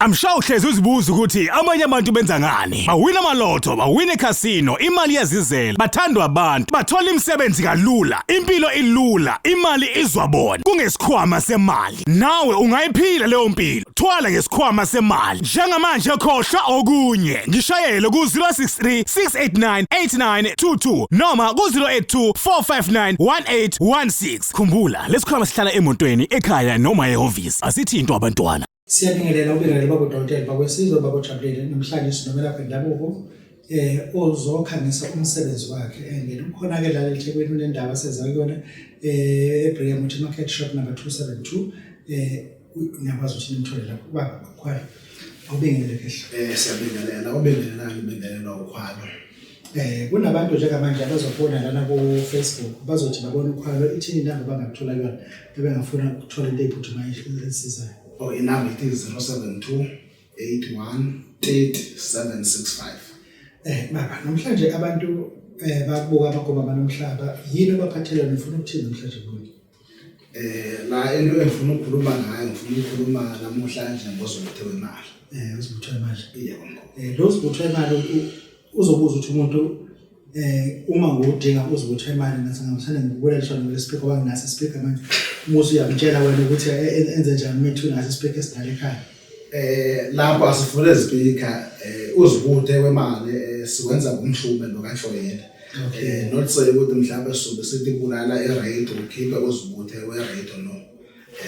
I'm sure uhlezi uzibuza ukuthi abanye abantu benza ngani. Bawina amalotho, bawina ekhasino, imali iyazizela, bathandwa abantu, bathola imisebenzi kalula, impilo ilula, imali izwa bona. Kungesikhwama semali. Nawe ungayiphila leyo mpilo. Thwala ngesikhwama semali. Njengamanje khohlwa okunye. Ngishayele ku-063 689 8922 noma ku-082 459 1816. Khumbula, lesikhwama sihlala emotweni, ekhaya noma ehhovisi. Asithintwa abantwana. Siyabingelela ubingelela babodokotela bakwesizwe babojabulile namhlanje sinomelaphi wendabuko ozokhangisa umsebenzi wakhe and ukhona ke la eThekwini unendawo aseza kuyona eBriam Market Shop number 272. Niyakwazi ukuthi nimthole lapho baba Khwalo. Awubingelele kehle. Siyabingelela, ubingelelani ubingelelwa uKhwalo. Kunabantu njengamanje abazofona lana ku Facebook bazothi babona uKhwalo, ithini inamba bangakuthola kuyona bebengafuna ukuthola into eyiphuthumayo esizayo? Oh, inamba ithi 072 81 30 765. Baba, namhlanje abantu bakubuka amagoma banomhlaba, yini obaphathele nifuna ukuthini namhlanje kubona? La into engifuna ukukhuluma ngayo, ngifuna ukukhuluma namhlanje ngozibuthe wemali. Uzibuthe wemali. Yebo. Lo uzibuthe wemali uzobuza ukuthi umuntu uma ngudinga uzibuthe wemali ngathi ngamthanda ngikubulela shona le speaker wanginaso speaker manje umuzi uyamtshela wena ukuthi enze njani methu naso speaker esidala ekhaya. Lapho asifune speaker, uzibuthe wemali siwenza ngomhlume lo kaNhloyela. Not say ukuthi mhlawumbe sobe sithi bulala i-radio ukhiphe uzibuthe we-radio, no.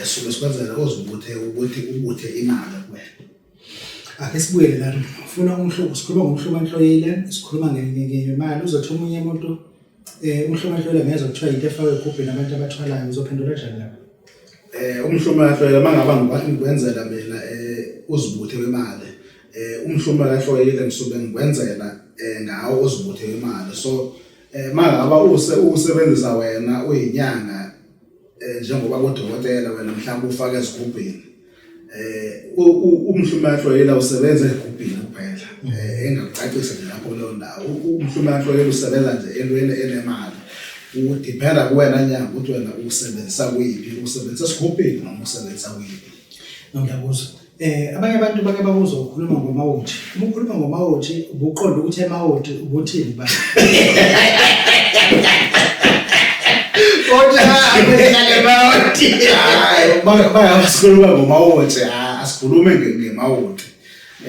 Sobe sikwenzela uzibuthe ukuthi ubuthe imali kuwena. Ake sibuyele lana. Ufuna umhluko, sikhuluma ngomhluko kaNhloyile, sikhuluma ngemali. Uzothi omunye umuntu umhluko kaNhloyile ngezwe kuthiwa into efakwe egubhini abantu abathwalayo, uzophendula kanjani lapho? Umhlume kaNhloyile mangaba ngikwenzela mina uzibuthe wemali. Umhlume kaNhloyile ngisuke ngikwenzela ngawo uzibuthe wemali. So mangaba usebenzisa wena uyinyanga njengoba kudokotela wena mhlawumbe ufake ezigubhini. Umhlume kaNhloyile usebenza egubhini kuphela. Engakucacisa nje lapho kuleyo ndawo. Umhlume kaNhloyile usebenza nje entweni enemali. Udiphenda kuwena nyanga ukuthi wena usebenzisa kuyiphi, usebenzisa esigubhini noma usebenzisa kuyiphi. Ngiyakuzwa. Abanye abantu bake bakuzwa ukhuluma ngomawoti. Uma ukhuluma ngomawoti ubuqonda ukuthi emawoti ubuthini ba? Kodwa emawoti. Hayi, bayasikhuluma ngomawoti, asikhulume ngemawoti.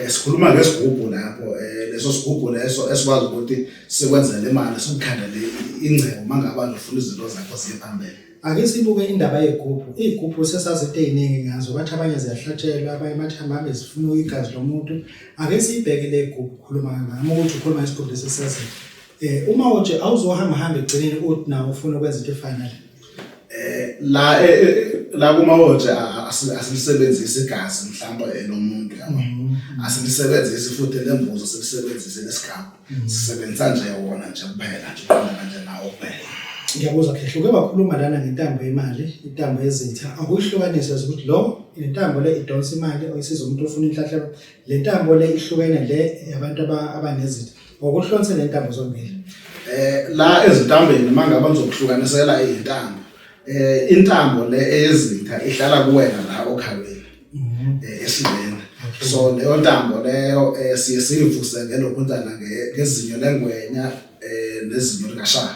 Sikhuluma ngesigubhu lapho, leso sigubhu leso esikwazi ukuthi sikwenzele imali, sikukhandele ingcebo mangaba nje ufuna izinto zakho ziye phambili. Ake sibuke indaba yegubhu. Iy'gubhu sesazi into ey'ningi ngazo, bathi abanye ziyahlatshelwa, abanye bathi hambe zifuna igazi lomuntu. Ake siyibheke le gubhu ukhuluma ngami ukuthi ukhuluma ngesigubhu lesi esaziyo. Uma uthi awuzohamba hamba ekugcineni uthi nawe ufuna ukwenza into efana nale. La la kumawothi asilisebenzisi igazi mhlawumbe lomuntu yabo. Asilisebenzisi futhi lembuzo, silisebenzise lesigaba. Sisebenzisa nje wona nje kuphela nje uqondana nje nawo kuphela. Ngiyakuzwa Khehla, uke wakhuluma lana ngentambo yemali, intambo yezitha. Akuyihlukanise ukuthi lo intambo le idonsa imali oyisiza umuntu ofuna inhlanhla. Le ntambo le ihlukene le yabantu abanezitha. Ngokuhlonise le ntambo zombili. La ezintambeni mangaba ngizokuhlukanisela izintambo. Intambo le eyezitha ihlala kuwena la okhalweni. Esileni. So leyo ntambo leyo siye siyivuse ngelokhunzana ngezinyo lengwenya nezinyo likashaka.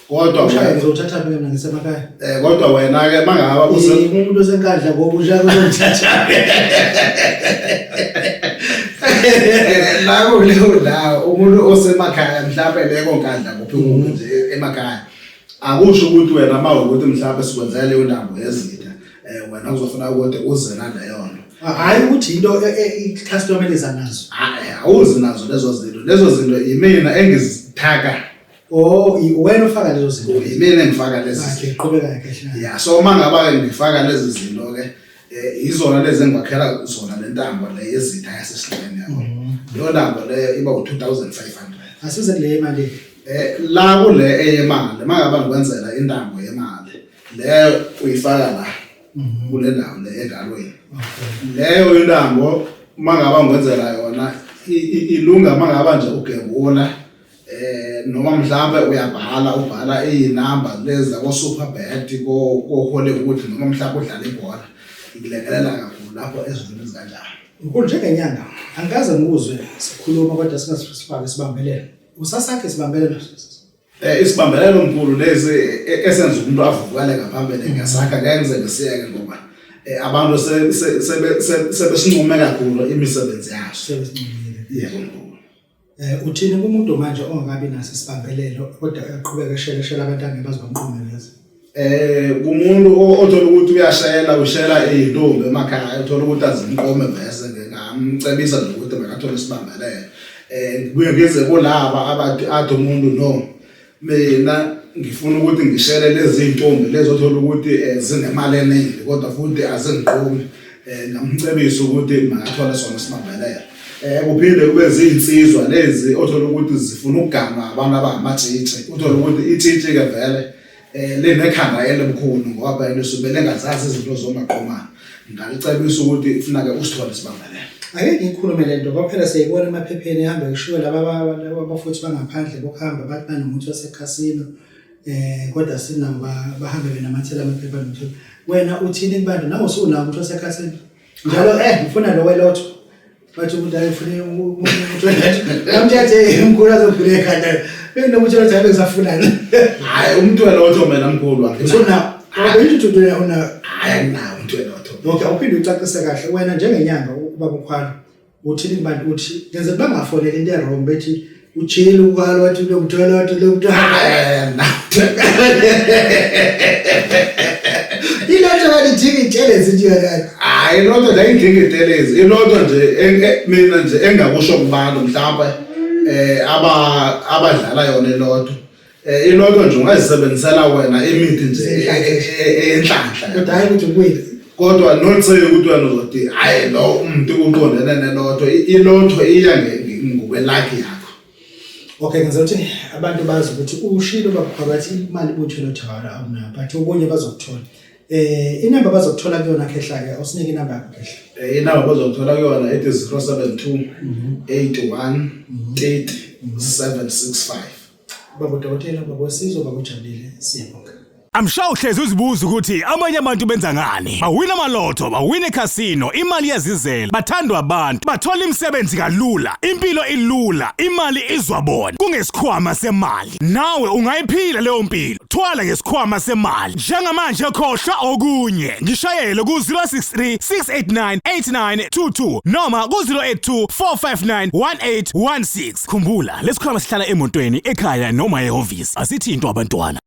Kodwa Ushaka ngizothatha mina ngisemakhaya. Kodwa wena ke mangaba use umuntu osenkandla ngoba ushaka uzomthatha. La kuleyo ndawo umuntu osemakhaya mhlawumbe leko nkandla kuphi kuphi nje emakhaya. Akusho ukuthi wena mawukuthi mhlawumbe sikwenzela leyo ntambo yezitha wena kuzofuna ukuthi uze naleyo nto. Hayi ukuthi into i-customer eliza nazo. Hayi, awuzi nazo lezo zinto. Lezo zinto yimina engizithaka. Oh, wena ufaka lezo zinto. Yimina engifaka lezi zinto. Qhubeka kahle. Yeah, so uma ngaba ke ngifaka lezi zinto ke izona lezi engiwakhela zona le ntambo le yezitha yasesilweni yabo. Leyo ntambo leyo iba u2500. Asize kule imali. La kule eyemali, mangaba ngikwenzela intambo yemali, leyo uyifaka la kule ndawo le engalweni. Leyo intambo mangaba ngikwenzela yona ilunga mangaba nje ugembula noma mhlambe uyabhala ubhala izinamba lezi zako Superbet ko Hollywood noma mhlambe udlala ibhola, ikulekelela kakhulu lapho ezintweni ezikanjalo. Mkhulu njengenyanga angikaze ngikuzwe sikhuluma kodwa singasifake sibambelelo. Usasakhe isibambelelo. Eh isibambelelo mkhulu lezi e, esenza umuntu avukale ngaphambili ngesakha ngeke ngize ngisiyeke ngoba eh, abantu sebesincume kakhulu imisebenzi yaso. Sebesincumile. Yebo mkhulu. Eh uthini kumuntu manje ongakabi naso isibambelelo kodwa eqhubeka esheleshela abantu angeke baze bamnqume lezi. Eh kumuntu othola ukuthi uyashela ushela izintombi emakhaya uthola ukuthi azimqome vese ngingamcebisa nje ukuthi makathole isibambelelo. Eh ngibuye ngize kulaba abathi athi umuntu no mina ngifuna ukuthi ngishele lezi zintombi lezi othola ukuthi eh, zinemali eningi kodwa futhi azingiqomi eh, ngamcebisa ukuthi makathole sona isibambelelo eh kuphinde kube zinsizwa lezi othola ukuthi zifuna ukuganwa abantu abangamatshitshi uthola ukuthi itshitshi ke vele eh linekhanda elimkhulu ngoba lisuke lengazazi izinto zomaqomana ngalicebisa ukuthi ufuna ke usithole isibambelelo Ake ngikhulume le nto ngoba phela siyayibona emaphepheni ehambe kushiwo laba abafuthi bangaphandle bokuhamba bathi banomuthi wasekhasino eh kodwa sinabo bahambe benamathela amaphepha nomuthi. Wena uthini kubantu nawe usunawo umuthi wasekhasino? Njalo eh ngifuna lo welotho. Bathi umuntu ayefune umuntu welotho. Namthethe umkhulu azogula ekhanda. Benginokuthi welotho abe ngisafunani. Hayi umuntu welotho mina mkhulu anginawo. Usunawo. Awuyisho ukuthi unawo. Hayi anginawo umuntu welotho. Okay, awuphinde ucacise kahle wena njengenyanga ubaba uKhwalo uthini kubantu uthi ngenze bangafoneli into e-wrong bethi utshile uKhwalo wathi lomthwalo wathi lomthwalo ilotho kalidinga itelezi nje yona Hayi ilotho nje ayidingi itelezi ilotho nje mina nje engakusho kubantu mhlawumbe eh aba abadlala yona ilotho Eh ilotho nje ungazisebenzisela wena imithi nje eyenhlanhla. Kodwa hayi ukuthi kuwile. Kodwa not say ukuthi wena uzothi hayi lo umuntu uqondene nelotho ilotho iya ngokwelakhi yakho. Okay ngenza ukuthi abantu bazi ukuthi ushilo babukhwa bathi imali ibutho lotho awunayo but okunye bazokuthola. Eh inamba bazokuthola kuyona khehla ke awusinike inamba yakho khehla. Eh inamba bazokuthola kuyona ethi 072 81 30 765. Baba udokotela, baba wesizwe, baba ujabulile, siyabonga. I'm sure uhlezi uzibuza ukuthi abanye abantu benza ngani. Bawina amalotho, bawina ekhasino, imali iyazizela, bathandwa abantu, bathola imisebenzi kalula, impilo ilula, imali izwa bona. Kungesikhwama semali. Nawe ungayiphila leyo mpilo. Thwala ngesikhwama semali. Njengamanje khohlwa okunye. Ngishayele ku-063 689 8922 noma ku-082 459 1816. Khumbula, lesikhwama sihlala emotweni, ekhaya noma ehhovisi. Asithintwa abantwana.